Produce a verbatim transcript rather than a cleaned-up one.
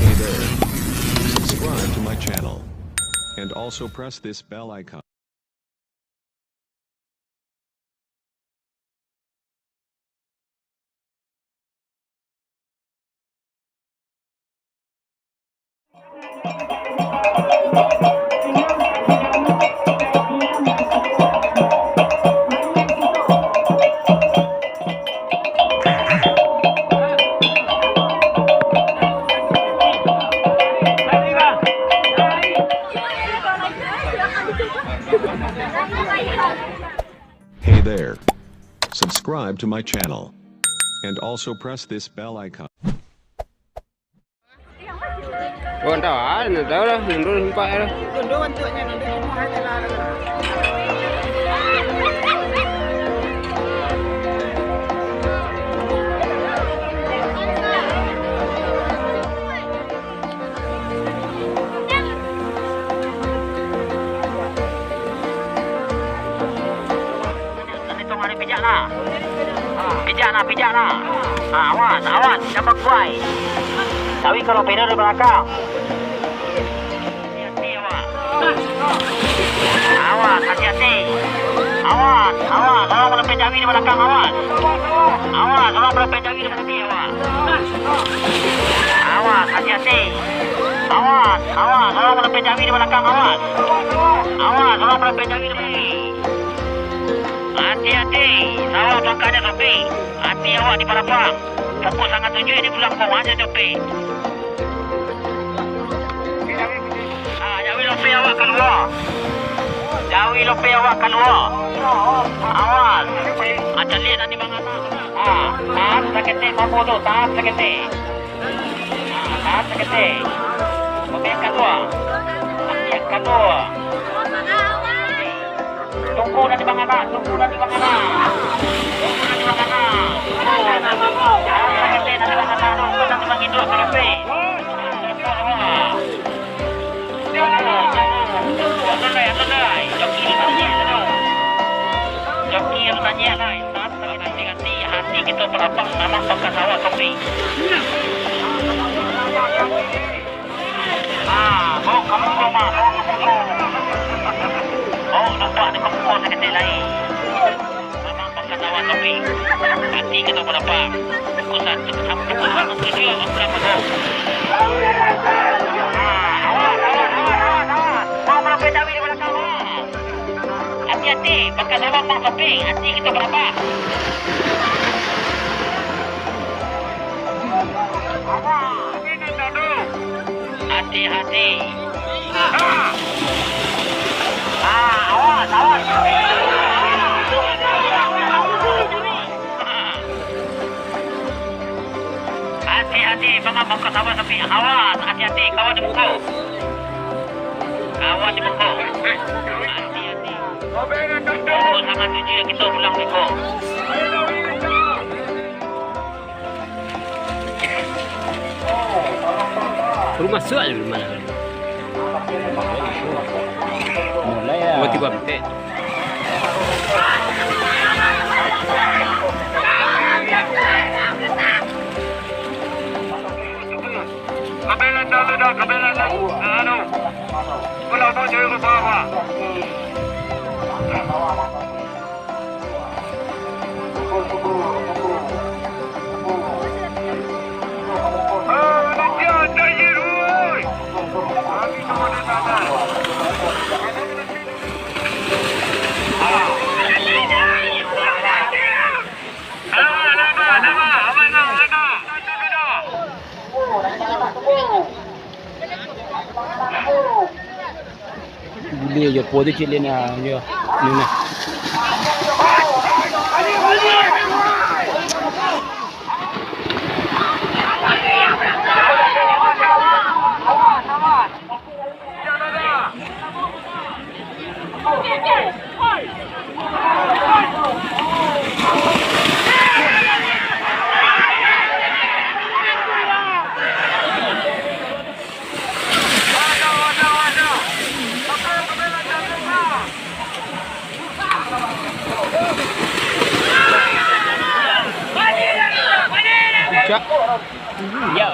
Hey there. Subscribe to my channel. And also press this bell icon. Hey there. Subscribe to my channel. And also press this bell icon. Oh, entah, ah, entah lah, mundur sempat lah. Mundur bentuknya, mundur semua hati lah. Nan itu mari pijak lah. Pijak lah, pijak lah. Ah, awas, awas, jangan bakuai. Tawi kalau peda di balakang. Hati-hati awak. Awas, hati-hati. Awas, awas, tolong melepeh jawi di balakang, awas. Awas, tolong melepeh jawi di balakang, awas. Awas, hati-hati. Awas, awas, tolong melepeh jawi di balakang, awas. Awas, tolong melepeh jawi di balakang. Ati-ati, sawah pangkaknyo Sopik. Ati awak di Palapang. Pukul satangah tujuah di Bulangkong, hanyo Sopik. Ah, jawi lopeh awak kalua. Jawi lopeh awak kalua. Awas. Ah, caliak tadi mangana. Ah, tahan saketek mabo tu, tahan saketek. Tahan saketek. Oke, yang kadua. Yang kadua. Tunggu nanti Bang Anas, tunggu nanti Bang Anas. Tunggu nanti Bang Anas. Tahan saketek nanti Bang Anas tu, nanti Bang Indro, kalau pe. Atas lai, atas lai. Joki nan tanyek tu. Joki nan tanyek lai. Hati-hati, hati kito Palapang, mamang pangka sawah Sopik. Ah, bawa ka muko, Mak, bawa ka muko. Bawa nampak di muko saketek lai. Mamang pangka sawah Sopik. Hati kito Palapang. Pukul satu sampai pukul tujuah, aku dah masuk. Ah, awas, awas, awas, awas, awas. Mau melampau cawi di balakang, awas. Hati-hati, pakai salam Bang Sopik, hati kito barabah. Hati-hati. Ah, awas, awas. Hati-hati, Bang, Bang, sabar, tapi awas, hati-hati, kawan di muka. Kawan di muka. Hati-hati. Pukul satangah tujuah kito pulang beko. Rumah suak je rumah. Mulai lah. Rumah tiga betek. Kabelan dah, dah, kabelan dah. Anu. Pulau Bojong Rubah. Gila je, po tu cik Lin, ah, dia. Ni, ni. Puncak. Iya.